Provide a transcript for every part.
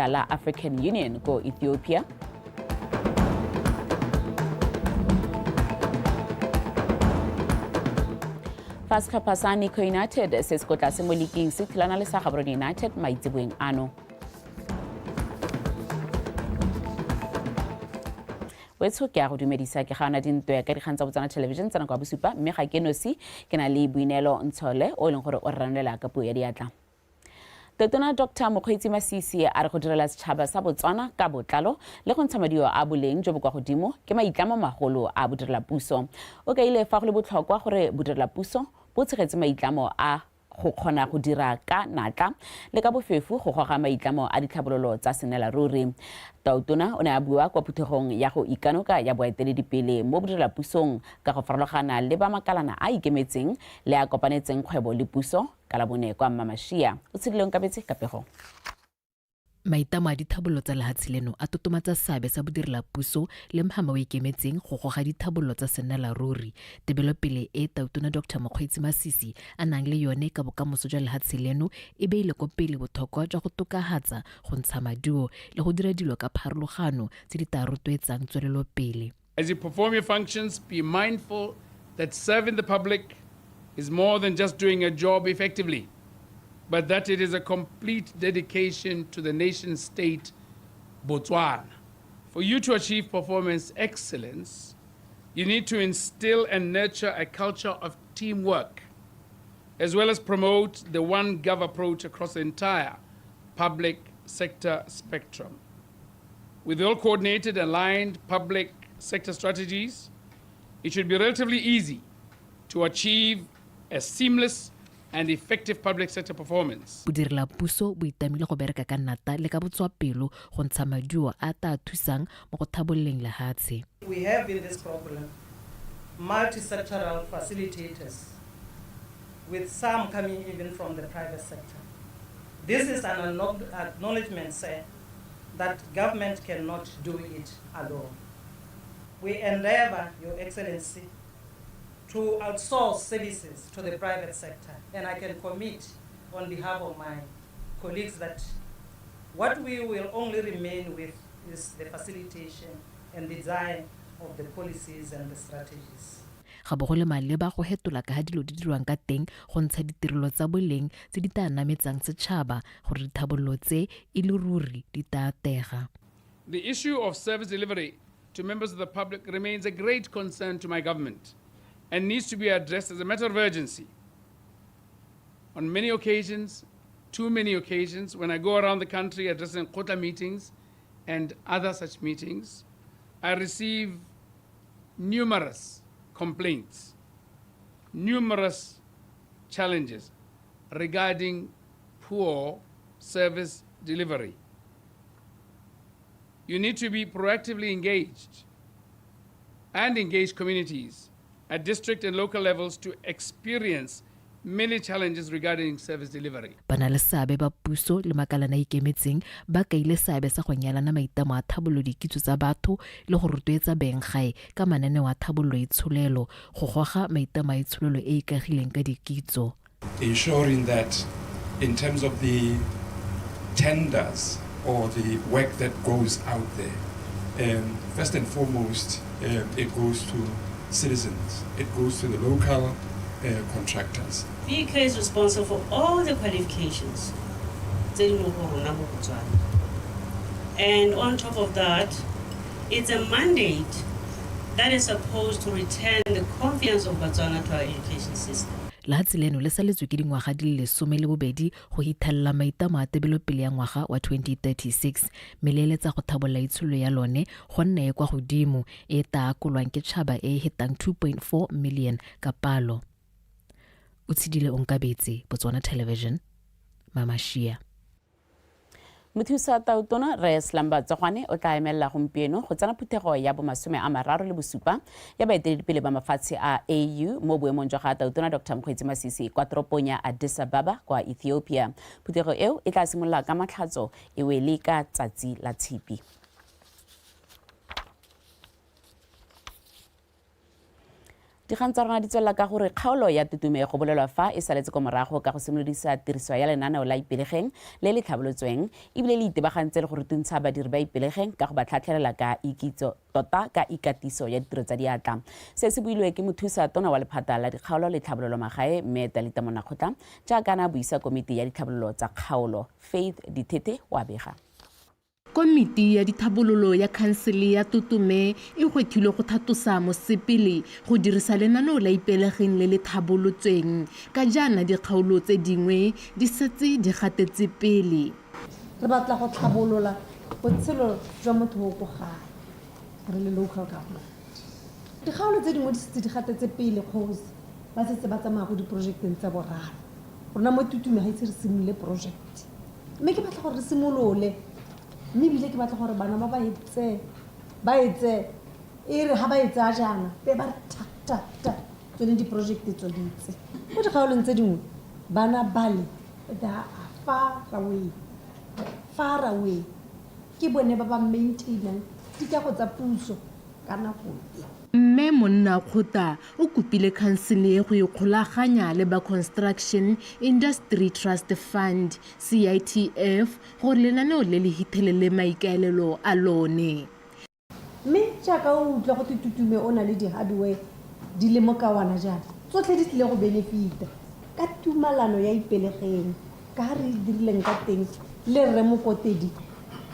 La African Union ko Ethiopia. Fa setlhopha sa Nico United se se ko tlase mo liking se thulana le sa Gaborone United maitseboeng ano. Wetsho, ke a go dumedisa, ke ga ona dintwe ka dikgang tsa Botswana Television tsa nako ya bosupa, mme ga ke nosi, ke na le Boineelo Ntshole o e leng gore o re ranolela ka puo ya diatla. Totona Dr Mokgweetsi Masisi a re go direla setšhaba sa Botswana ka botlalo le go ntsha maduo a boleng jo bo kwa godimo ke maitlamo magolo a bodirelapuso. O kaile fa go le botlhokwa gore bodirelapuso bo tshegetse maitlamo a go kgona go dira ka natla le ka bofefo go goga maitlamo a ditlhabololo tsa sennelaruri. Tautona o ne a bua kwa phuthegong ya go ikanoka ya boeteledipele mo bodirelapusong ka go farologana le ba makalana a a ikemetseng le a kopanetseng kgwebo le puso ka Labone kwa Mmamashia. O tshedile Onkabetse ka pego. Maitamo a dithabololo tsa lehatshe leno a totomatsa seabe sa bodirelapuso le mhama o ikemetseng go goga dithabololo tsa sennelaruri. Tebelopele e Tautona Doctor Mokgweetsi Masisi a nang le yone ka bokamoso jwa lehatshe leno e beile ko pele bothokwa jwa go tokahatsa go ntsha maduo le go dira dilo ka pharologano tse di tla rotloetsang tswelelopele. As you perform your functions, be mindful that serving the public is more than just doing a job effectively, but that it is a complete dedication to the nation state Botswana. For you to achieve performance excellence, you need to instill and nurture a culture of teamwork, as well as promote the one gov approach across the entire public sector spectrum. With well coordinated, aligned public sector strategies, it should be relatively easy to achieve a seamless and effective public sector performance. Bodirelapuso bo itamile go bereka ka nata le ka botswapelo go ntsha maduo a a taa thusang mo go thabololeng lehatshe. We have in this program multi-sectoral facilitators, with some coming even from the private sector. This is an acknowledgement, sir, that government cannot do it alone. We endeavor, Your Excellency, to outsource services to the private sector, and I can commit on behalf of my colleagues that what we will only remain with is the facilitation and design of the policies and the strategies. Ga bo go le maleba go hetola ka ha dilo di dirwang ka teng go ntsha ditirelo tsa boleng tse di tla nametsang setšhaba gore dithabololo tse e le ruri di tla atega. The issue of service delivery to members of the public remains a great concern to my government and needs to be addressed as a matter of urgency. On many occasions, too many occasions, when I go around the country addressing quota meetings and other such meetings, I receive numerous complaints, numerous challenges regarding poor service delivery. You need to be proactively engaged and engage communities at district and local levels to experience many challenges regarding service delivery. Ba na le seabe ba puso le makalana a ikemetseng ba kaile seabe sa go nyalana maitamo a thabololo dikitso tsa batho le go rotloetsa beng gae ka mananeo a thabololo itsholelo go goga maitamo a itsholelo e e ikagileng ka dikitso. Ensuring that in terms of the tenders or the work that goes out there, first and foremost, it goes to citizens, it goes to the local contractors. BK is responsible for all the qualifications tse di mo go rona mo Botswana. And on top of that, it's a mandate that is supposed to return the confidence of Botswana to our education system. Lehatshe leno le saletswe ke dingwaga di le 12 go hithelela maitamo a tebelopele ya ngwaga wa 2036, mme le eletsa go thabolola itsholelo ya lone go nna e kwa godimo e e taa akolwang ke tšhaba e e hetang 2.4 million ka palo. O tshedile Onkabetse, Botswana Television, Mamashia. Mothusa Tautona Rre Slumber Tsogwane o tla emelela gompieno go tsena phuthego ya bomasome a mararo le bosupa ya baeteledipele ba mafatshe a AU mo boemong jwa ga Tautona Dr Mokgweetsi Masisi kwa toropong ya Addis Ababa kwa Ethiopia. Phuthego eo e tla simolola ka Matlhatso e wele ka tsatsi la Tshipi. Dikgang tsa rona di tswelela ka gore kgaolo ya Tutume go bolelwa fa e saletse kwa morago ka go simolodisa tiriso ya lenaneo la Ipelegeng le le tlhabolotsweng ebile le itebagantse le go rutuntsha badiri ba Ipelegeng ka go ba tlhatlhelela ka ikitso tota ka ikatiso ya ditiro tsa diatla. Se se builwe ke mothusa tona wa lephata la dikgaolo le tlhabololo magae Mme Talita Monnakgotla jaaka a ne a buisa komiti ya ditlhabololo tsa kgaolo. Faith Dithethe wa bega. Komiti ya dithabololo ya khansele ya Tutume e gwetlhilwe go thatosa mosepele go dirisa lenaneo la Ipelegeng le le thabolotsweng ka jaana dikgaolo tse dingwe di setse di gatetse pele. Re batla go tlhabolola botshelo jwa motho o ko gae re le local government. Dikgaolo tse dingwe di setse di gatetse pele kgosi ba setse ba tsamaya ko diporojecteng tsa boraro. Rona mo Tutume ga ise re simolole project. Mme ke batla gore re simolole mme ebile ke batla gore bana ba ba e tseye ba e tseye e re ga ba e tsaya jaana be ba re ta ta ta tsone diprojekte tsone tse. Mo dikgaolong tse dingwe bana bale they are far away, far away ke bone ba ba maintainang dikago tsa puso ka nako e. Mme Monnakgotla o kopile khansele go ikgolaganya le ba Construction Industry Trust Fund, CITF, gore lenaneo le le hithelele maikaelelo a lone. Mme jaaka o utlwa go te Tutume o na le di-hardware di le mokawana jaana, tsotlhe di tlile go benefita ka tumalano ya Ipelegeng ka ga re dirileng ka teng le Rre Mokotedi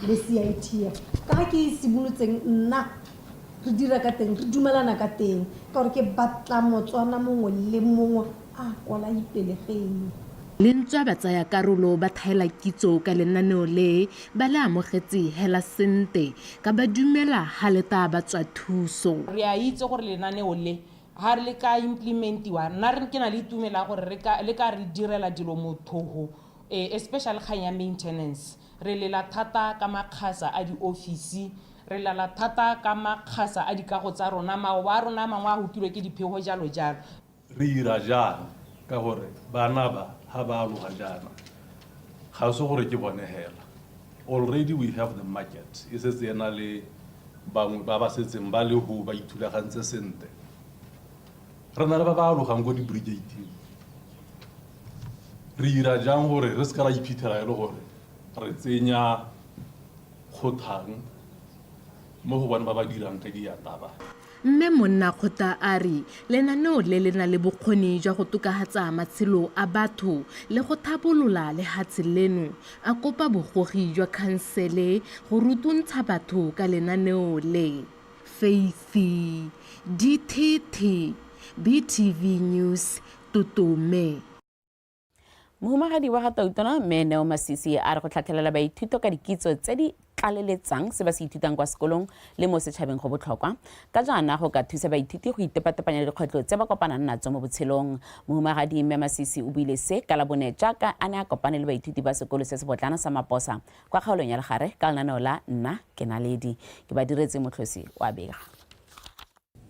le CITF ka ga ke e simolotseng nna re dira ka teng re dumelana ka teng ka gore ke batla Motswana mongwe le mongwe a kwala Ipelegeng. Le ntswa batsaya karolo ba thaela kitso ka lenaneo le ba le amogetse hela sente ka ba dumela ha le ta ba tswa thuso. Re a itse gore lenaneo le ha le ka implementiwa nna re ke na le itumela gore re ka le ka re direla dilo mothoho especially kgang ya maintenance. Re lela thata ka makgasa a diofisi, re lela thata ka makgasa a dikago tsa rona, maoba a rona a mangwe a hukilwe ke diphego jalo jalo. Re ira jang ka gore bana ba ha ba aloga jaana ga se gore ke bone hela. Already we have the market e setse e na le bangwe ba ba setseng ba le ho ba ithulagantse sentle. Re na le ba ba alogang ko di-brigadeng. Re ira jang gore re seka ra iphitlhela e le gore re tsenya kgothang mo go bone ba ba dirang ka diatla ba. Mme Monnakgotla a re lenaneo le le na le bokgoni jwa go tokafatsa matshelo a batho le go thabolola lehatshe leno. A kopa bogogi jwa khansele go rutuntsha batho ka lenaneo le. Faith Dithethe, BTV News, Tutume. Mohumagadi wa ga Tautona Mme Neo Masisi a re go tlhatlhelela baithuto ka dikitso tse di tlaleletsang se ba se ithutang kwa sekolong le mo setšhabeng go botlhokwa ka jaana go ka thusa baithuti go itepatepanya le dikgwetlho tse ba kopanang natso mo botshelong. Mohumagadi Mme Masisi o buile se ka Labone jaaka a ne a kopane le baithuti ba sekolo se se botlana sa Maposa kwa kgaolong ya Legare ka lenaneo la Nna ke Naledi. Ke ba diretse motlhosi wa bega.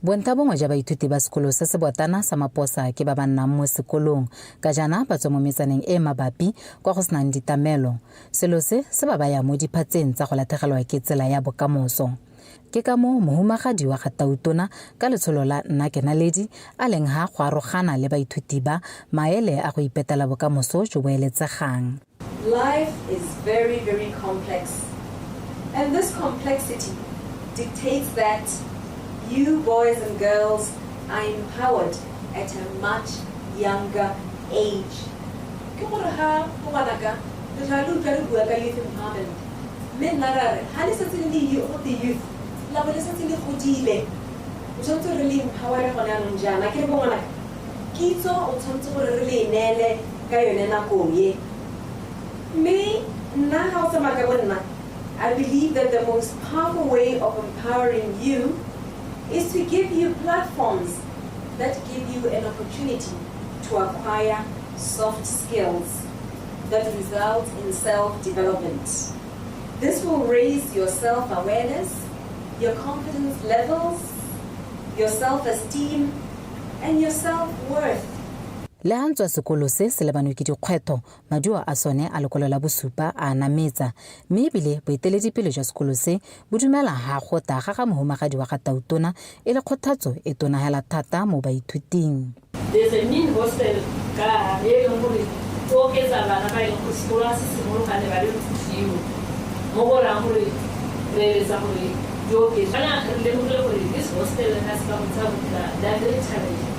Bontlha bongwe jwa baithuti ba sekolo se se botana sa Maposa ke ba ba nnang mo sekolong ka jaana ba tswa mo metsaneng e mabapi kwa go senang ditlamelo. Selo se se ba baya mo diphatseng tsa go latlhegelwa ke tsela ya bokamoso. Ke ka moo mohumagadi wa ga Tautona ka letsholo la Nna ke Naledi a leng ha go arogana le baithuti ba maele a go ipetela bokamoso jo bo eletsegang. Life is very, very complex. And this complexity dictates that you boys and girls are empowered at a much younger age. Ke gore ha ngwanaka re tla le utlwa re bua ka youth empowerment mme nna ra re ha le setse le le gote youth la bo le setse le godile o tshwanetse re le empowere gone anong jaana ke re bo ngwanaka kitso o tshwanetse gore re le e neele ka yone nakong e mme nna ga o tsamaya ka bo nna I believe that the most powerful way of empowering you is to give you platforms that give you an opportunity to acquire soft skills that result in self-development. This will raise your self-awareness, your confidence levels, your self-esteem, and your self-worth. Le ha ntswa sekolo se se lebanwe ke dikgwetho, maduo a sone a lekwalo la bosupa a nametsa, mme ebile boeteledipele jwa sekolo se bo dumela ha go ta ga ga mohumagadi wa ga Tautona e le kgothatso e tona hela thata mo baithuting. There's a mean hostel ka e leng gore e oketsa bana ba e leng gore sekolo ga se simologa ne ba le few mo go rayang gore re eletsa gore di oketswe. Kana re lemogile gore this hostel ga se ka go ntsha botla they are very challenging.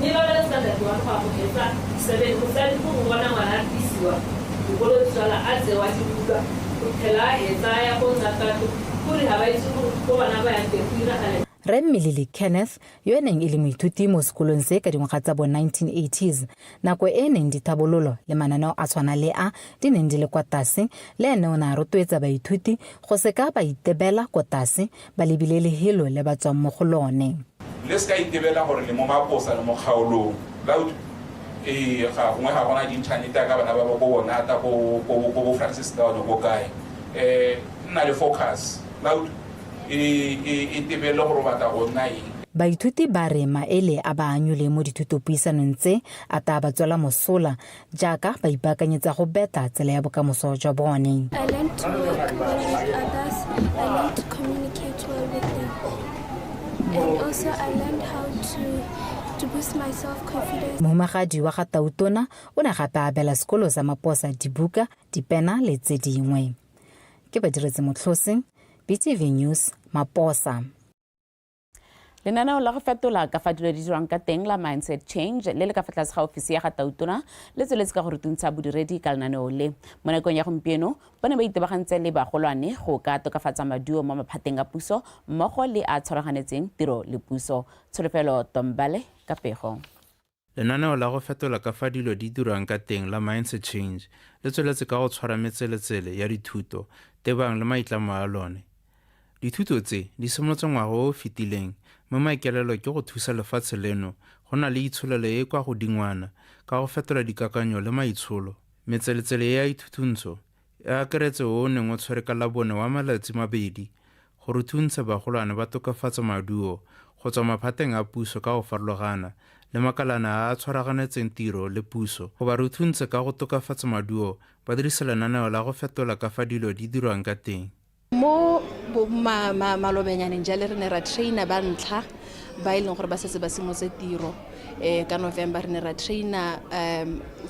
Mme ba bala standard one go ya go hetsa seven go tsaya go bona ngwana a tlisiwa dikolo di tswala a tsewa dibuka go fitlhela a hetsa a ya ko Ntsakato gore ga ba itse gore ko bana ba yang teng go diragala Rre Mmelili Kenneth, yo e neng e le moithuti mo sekolong se ka dingwaga tsa bo 1980s, nako e e neng dithabololo le mananeo a tshwana le a di neng di le kwa tase, le ene o ne a rotloetsa baithuti go se ka ba itebela ko tase ba lebile lehelo le ba tswang mo go lone. Le se ka itebela gore le mo Maposa le mo kgaolong. La utlwa? Ee, ga gongwe ga gona di-internet ka bana ba ba ko Bonata, ko bo Francistown, ko kae. Nna le focus. La utlwa? E tebele gore o batla go nna eng. Baithuti ba re maele a ba anyuleng mo dithutopuisanong tse a tla ba tswela mosola jaaka ba ipaakanyetsa go betla tsela ya bokamoso jwa bone. I learned to work well with others. I learned to communicate well with them. And also I learned how to boost my self-confidence. Mohumagadi wa ga Tautona o ne gape a abela sekolo sa Maposa dibuka, dipena le tse dingwe. Ke ba diretse motlhose, BTV News, Maposa. Lenaneo la go fetola ka fa dilo di dirwang ka teng la Mindset Change le le ka fa tlase ga ofisi ya ga Tautona le tsweletse ka go rutuntsha bodiredi ka lenaneo le. Mo nakong ya gompieno ba ne ba itebagantse le bagolwane go ka tokafatsa maduo mo maphateng a puso mmogo le a tshwaraganetseng tiro le puso. Tsholofelo Tombale ka pego. Lenaneo la go fetola ka fa dilo di dirwang ka teng la Mindset Change le tsweletse ka go tshwara metseletsele ya dithuto tebang le maitlamo a lone. Dithuto tse di simolotse ngwaga o o fetileng mme maikaelelo ke go thusa lefatshe leno go nna le itsholelo e e kwa godingwana ka go fetola dikakanyo le maitsholo. Metseletsele e ya ithutuntsho e akaretse o o neng o tshwere ka Labone wa malatsi mabedi go ruthuntsha bagolwane ba tokafatsa maduo go tswa maphateng a puso ka go farologana le makalana a a tshwaraganetseng tiro le puso go ba ruthuntshe ka go tokafatsa maduo ba dirisa lenaneo la go fetola ka fa dilo di dirwang ka teng. Mo malobenyaneng jale re ne ra traina ba ntlha ba e leng gore ba setse ba simotse tiro. Ka November re ne ra traina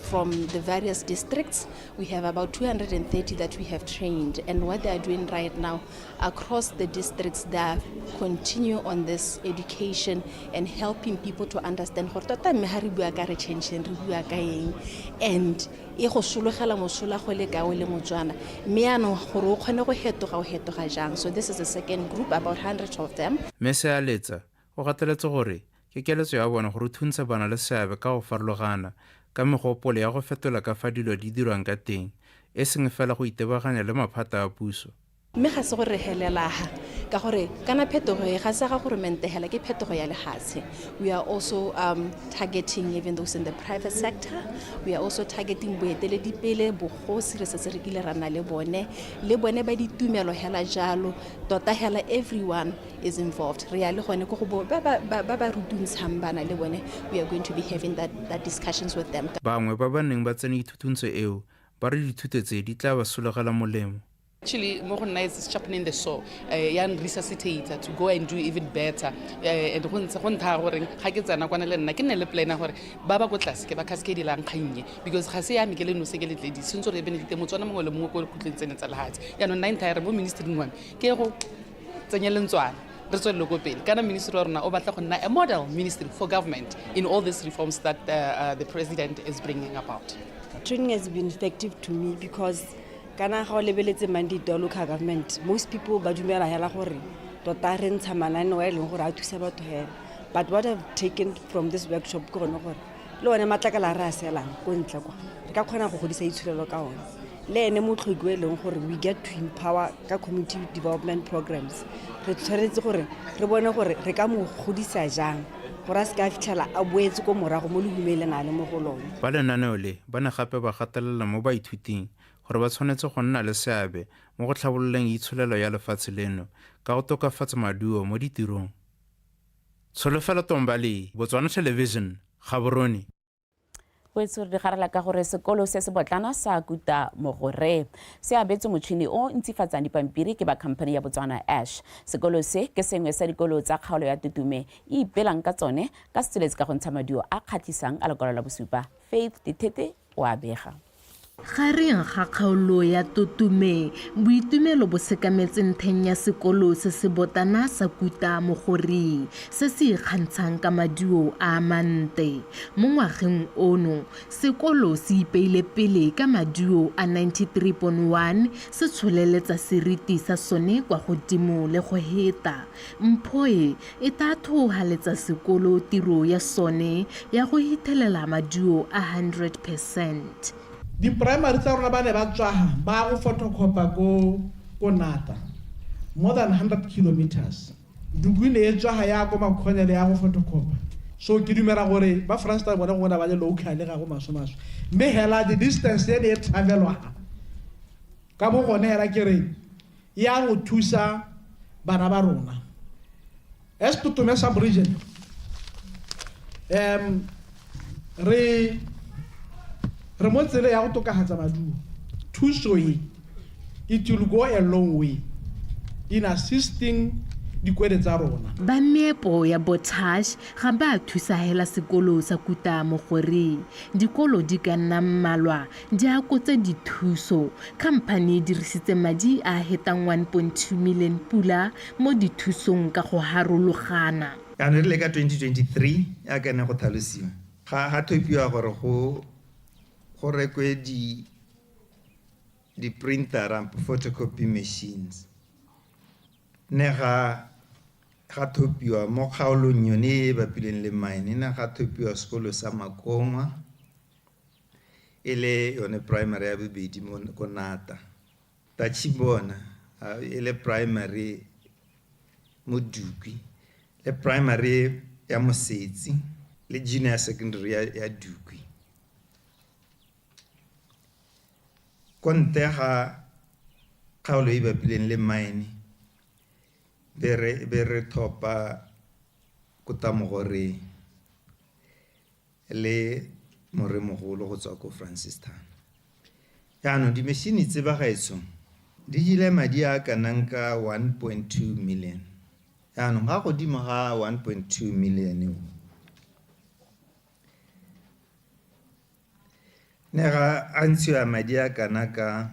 from the various districts. We have about 230 that we have trained, and what they are doing right now across the districts, they are continue on this education and helping people to understand gore tota mme ga re bua ka retention re bua ka eng, and e go sologela mosola go le kae o le Motswana, mme yaanong gore o kgone go hetoga o hetoga jang. So this is the second group, about 100 of them. Mme Sealetsa o gateletse gore ke keletso ya bone go ruthuntsha bana le seabe ka go farologana ka megopolo ya go fetola ka fa dilo di dirwang ka teng, e seng fela go itebaganya le maphata a puso. Mme ga se gore re helelaga ka gore kana phetogo e ga se ga goromente hela, ke phetogo ya lehatshe. We are also targeting even those in the private sector. We are also targeting boeteledipele, bogosi re setse re kile ra nna le bone, le bone ba ditumelo hela jalo. Tota hela everyone is involved. Re ya le gone ko go bo ba ba rutuntshang bana le bone. We are going to be having that discussions with them. Bangwe ba ba neng ba tsene ithutuntsho eo ba re dithuto tse di tla ba solegela molemo. Actually, mo go nna it's sharpening the saw, ya resuscitate to go and do even better. And go ntse go ntha gore ga ke tsena kwana le nna ke nne le plan gore ba ba ko tlase ke ba cascadelang kgannye, because ga se ya me ke le nose ke le tledi sentse re benefit Motswana mongwe le mongwe ko khutleng tsene tsa lehatshe. Yaanong nna entire mo ministry wa me ke go tsenya lentswana re tswelele ko pele, kana ministry wa rona o batla go nna a model ministry for government in all these reforms that the president is bringing about. Training has been effective to me because kana ga o lebeletse mandate wa local government, most people ba dumela hela gore tota re ntsha mananeo a e leng gore a thusa batho hela. But what I've taken from this workshop ke gone gore le one matlakala a re a selang ko ntle kwa re ka kgona go godisa itsholelo ka one, le ene motlhoki o e leng gore we get to empower ka community development programs, re tshwanetse gore re bone gore re ka mo godisa jang gore a se ka fitlhela a boetse ko morago mo lehumeng le na le mo go lone. Ba lenaneo le ba ne gape ba gatelela mo baithuting gore ba tshwanetse go nna le seabe mo go tlhabololeng itsholelo ya lefatshe leno ka go tokafatsa maduo mo ditirong. Tsholofelo Tombale, Botswana Television, Gaborone. Boetso re garela ka gore sekolo se se botlana sa Kuta Mogore se abetswe motšhini o ntsifatsang dipampiri ke ba khamphani ya Botswana Ash. Sekolo se ke sengwe sa dikolo tsa kgaolo ya Tutume e ipelang ka tsone ka se tsweletse ka go ntsha maduo a kgatlhisang a lekwalo la bosupa. Faith Dithete o a bega. Gareng ga kgaolo ya Tutume, boitumelo bo sekametse ntheng ya sekolo se se botana sa Kuta Mogoreng, se se ikgantshang ka maduo a mante. Mo ngwageng ono, sekolo se ipeile pele ka maduo a 93.1, se tsholeletsa seriti sa sone kwa godimo le go heta. Mpho e, e tla thohaletsa sekolo tiro ya sone ya go hithelela maduo a 100 percent. Di-primary tsa rona ba ne ba tswaga ba go photocopy ko ko Nata, more than 100 kilometers. Dukwi ne e tswaga ya ko Makhonele ya go photocopy. So ke dumela gore ba Franstar bone gongwe ba le local ga go maswe-maswe, mme hela the distance e ne e travelwa ka bo gone hela ke re ya go thusa bana ba rona. As Tutume sub-region, re re mo tsele ya go tokafatsa maduo. Thuso e, it will go a long way in assisting dikwele tsa rona. Ba meepo ya Botash ga ba thusa hela sekolo sa Kuta Mogoreng. Dikolo di ka nna mmalwa di akotse dithuso. Khamphani e dirisitse madi a a hetang 1.2 million pula mo dithusong ka go harologana. Jaanong e rile ka 2023, jaaka ne go tlhalosiwa, ga ga thopiwa gore go go rekwe di di-printera, photocopy machines. Ne ga ga thopiwa mo kgaolong yone e e bapileng le mine, ne ga thopiwa sekolo sa Makongwa e le yone primary ya bobedi mo ko Nata. Tachibona e le primary mo Dukwi, le primary ya Mosetsi le junior secondary ya, ya Dukwi. Ko ntle ga kgaolo e bapileng le mine, be re be re thopa Kotamogoreng le Moremogolo go tswa ko Francistown. Jaanong dimešini tse bagaetsho di jele madi a kanang ka 1.2 million. Jaanong ga godimo ga 1.2 million o ne ga a ntshiwa madi a kana ka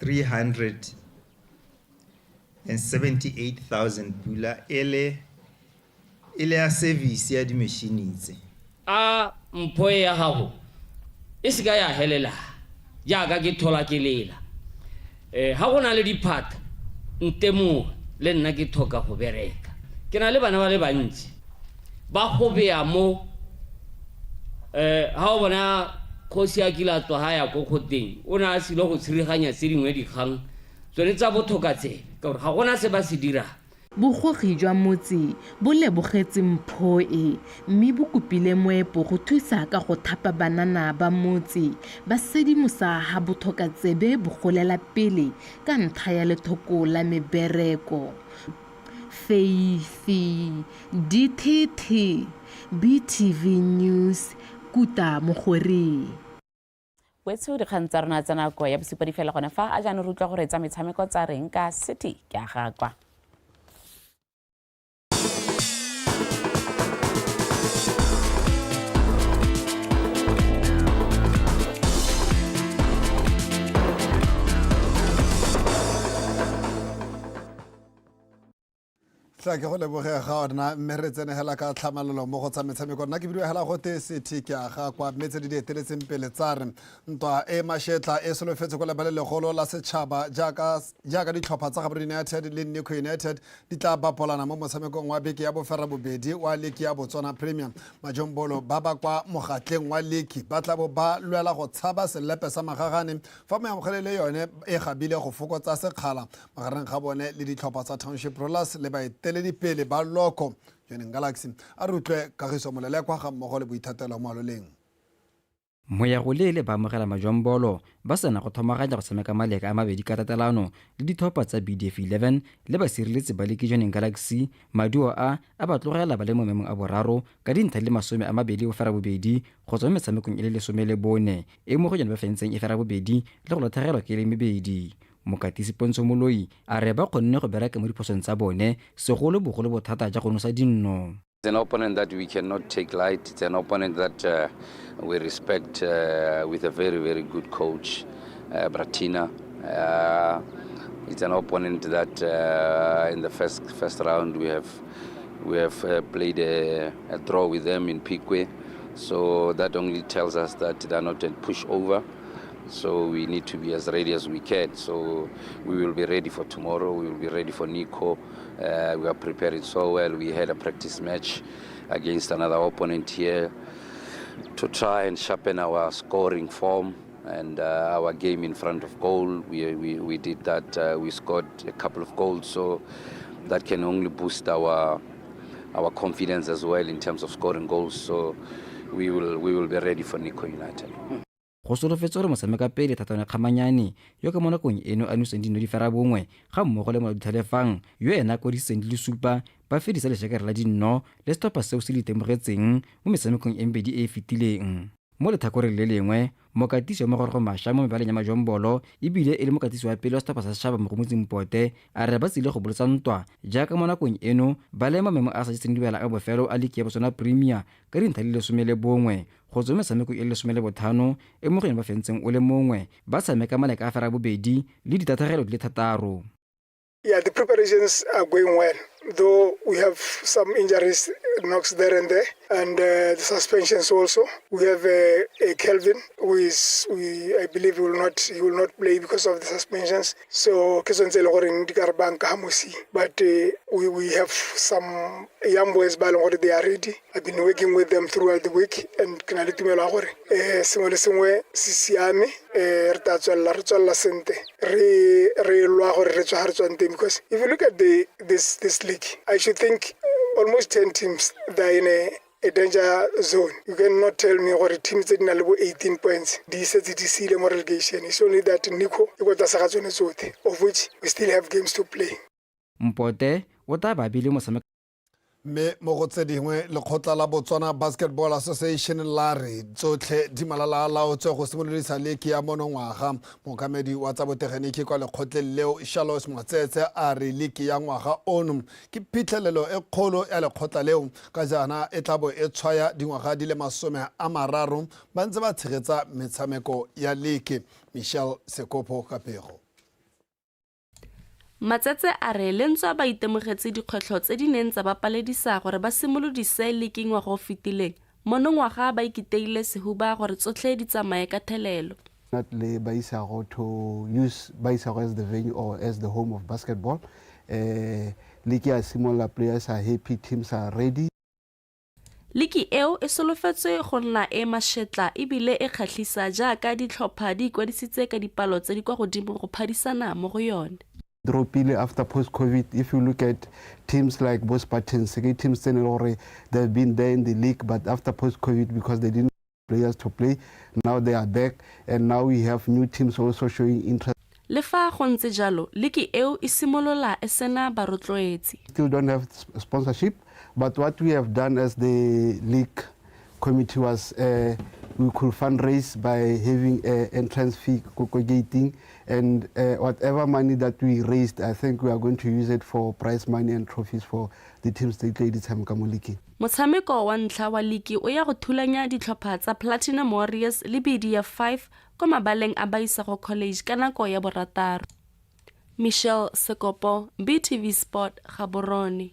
378,000 pula e le e le ya service ya dimešini tse. A mpho e ya gago e se ka ya helela jaaka ke thola ke lela. Ga go na le diphata, ntemoge, le nna ke thoka go bereka. Ke na le bana ba le bantsi ba go bea mo. Ga o bona kgosi a kile a tswa ga ya ko kgoteng, o ne a sile go tshiriganya tse dingwe dikgang tsone tsa bothokatsebe, ka gore ga gona se ba se dirang. Bogogi jwa motse bo lebogetse mpho e, mme bo kopile moepo go thusa ka go thapa banana ba motse, ba sedimosa ha bothokatsebe bo golela pele ka ntlha ya lethoko la mebereko. Faith Dithethe, BTV News, Kuta Mogoreng. Wetsho, dikgang tsa rona tsa nako ya bosupa di fela gone fa. A jaanong re utlwa gore tsa metshameko tsa reng ka City ke a ga kwa. Tla ke go leboge ga ona, mme re tsenegela ka tlhamalelo mo go tsa metshameko. Nna ke bidiwa hela gote City ke aga kwa, mme tse di di eteletseng pele tsa re ntwa e mashetla e solofetse kwa lebale legolo la setšhaba jaaka jaaka ditlhopha tsa Gaborone United le Nico United di tla bapolana mo motshamekong wa beke ya boferabobedi wa liki ya Botswana Premier. Majombolo ba ba kwa mogatleng wa liki ba tla bo ba lwela go tshaba selepe sa magagane fa moamogele le yone e gabile go fokotsa sekgala magareng ga bone le ditlhopha tsa Township Rollers le baeteledipele ba Loko Jwaneng Galaxy. A re utlwe Kagiso Molelekwa ga mmogo le Boithatelo Moaloleng. Moyagoleele ba amogela majombolo ba sena go thomaganya go tshameka maleka a mabedi ka tatelano le ditlhopha tsa BDF 11 le basireletsi ba liki Jwaneng Galaxy. Maduo a a ba tlogela ba le mo maemong a boraro ka dintlha di le 28 go tswa mo metshamekong e le 14 e mo go yone ba fentseng e ferabobedi le go latlhegelwa ke e le mebedi. Mokatisi Pontsho Moloi a re ba kgonne go bereka mo diphosong tsa bone, segolobogolo bothata ja go nosa dinno. It's an opponent that we cannot take light. It's an opponent that we respect with a very, very good coach, Bratina. It's an opponent that in the first round we have played a draw with them in Phikwe. So that only tells us that they're not a pushover. So we need to be as ready as we can. So we will be ready for tomorrow. We will be ready for Nico. We are preparing so well. We had a practice match against another opponent here to try and sharpen our scoring form and our game in front of goal. We did that. We scored a couple of goals, so that can only boost our confidence as well in terms of scoring goals. So we will be ready for Nico United. Go solofetse gore motshameka pele Thatano Kgamanyane yo ka mo nakong eno a noseng dino di ferabongwe ga mmogo le Molaodi Tlhalefang yo ena a kwadisitseng di le supa ba fedisa lešekere la dinno le setlhopha seo se le itemogetseng mo metshamekong e mebedi e e fetileng. Mo letlhakoreng le lengwe, mokatisi wa Mogorogo Mašwa mo mebaleng ya Majombolo ebile e le mokatisi wa pele wa setlhopha sa setšhaba Mogomotsi Mpote a re ba tsile go bolotsa ntwa jaaka mo nakong eno ba le mo maemong a a sa jeseng diwela a bofelo a liki ya Botswana Premier ka dintlha di le 11 go tswa metshameko e le 15 e mo go yone ba fentseng o le mongwe ba tshameka maleka a ferabobedi le ditatlhegelo di le 6. Yeah, the preparations are going well, though we have some injuries, knocks there and there, and the suspensions also. We have a Kelvin who is, I believe he will not play because of the suspensions. So, ke tsontse le gore di ka re banka ha mosi. But we have some young boys ba leng gore they are ready. I've been working with them throughout the week, and ke na le tumelo ya gore sengwe le sengwe se siame, re tla tswelela, re tswelela sentle, re lwa gore re tswa ha re tswang teng. Because if you look at this league, I should think almost 10 teams they are in a danger zone. You cannot tell me gore teams tse di nang le bo 18 points di setse di siile mo relegation. It's only that Nico e ko tlase ga tsone tsotlhe, of which we still have games to play. Mpote o tla ba bile motshameko. Mme mo go tse dingwe, lekgotla la Botswana Basketball Association la re tsotlhe di malala a laotswe go simolodisa liki ya monongwaga. Mookamedi wa tsa botegeniki kwa lekgotleng leo, Charles Motsetse, a re liki ya ngwaga ono ke phitlhelelo e kgolo ya lekgotla leo ka jaana e tla bo e tshwaya dingwaga di le 30 ba ntse ba tshegetsa metshameko ya liki. Michelle Sekopo ka pego. Matsetse a re le ntswa ba itemogetse dikgwetlho tse di neng tsa ba paledisa gore ba simolodise liki ngwaga o fetileng, monongwaga ba ikiteile sehuba gore tsotlhe di tsamaye ka thelelo. Not le Baisago to use Baisago as the venue or as the home of basketball. Liki ya simolola, players are happy, teams are ready. Liki eo e solofetswe go nna e mašetla ebile e kgatlhisa jaaka ditlhopha di ikwadisitse ka dipalo tse di kwa godimo go phadisana mo go yone. Dropile after post-COVID, if you look at teams like bo Spartans, ke teams tse ne le gore they've been there in the league, but after post-COVID, because they didn't have players to play, now they are back, and now we have new teams also showing interest. Le fa go ntse jalo, liki eo e simolola e sena barotloetsi. Still don't have sponsorship, but what we have done as the league committee was we could fundraise by having an entrance fee gating, and whatever money that we raised, I think we are going to use it for prize money and trophies for the teams that played tshameka mo league. Motshameko wa ntlha wa liki o ya go thulanya ditlhopha tsa Platinum Warriors le BD ya 5 kwa mabaleng a Baisago College ka nako ya 6. Michelle Sekopo, BTV Sport, Gaborone.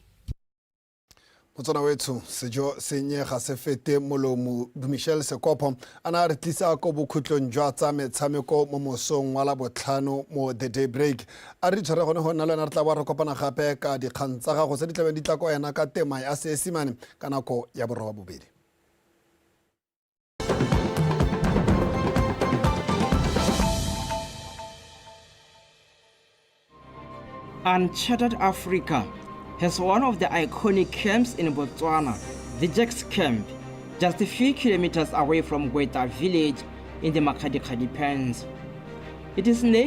Motswana wetsho, sejo senye ga se fete molomo. Michelle Sekopo a na re tlisa ko bokhutlong jwa tsa metshameko mo mosong wa Labotlhano mo The Daybreak. A re tshware gone go nna le wena, re tla boa re kopana gape ka dikgang tsa gago tse di tlabeng di tla ko wena ka tema ya Seesimane ka nako ya 8:30. Uncharted Africa has one of the iconic camps in Botswana, the Jacks Camp. just a few kilometers away from Gweta village in the Makgadikgadi Pans. It is named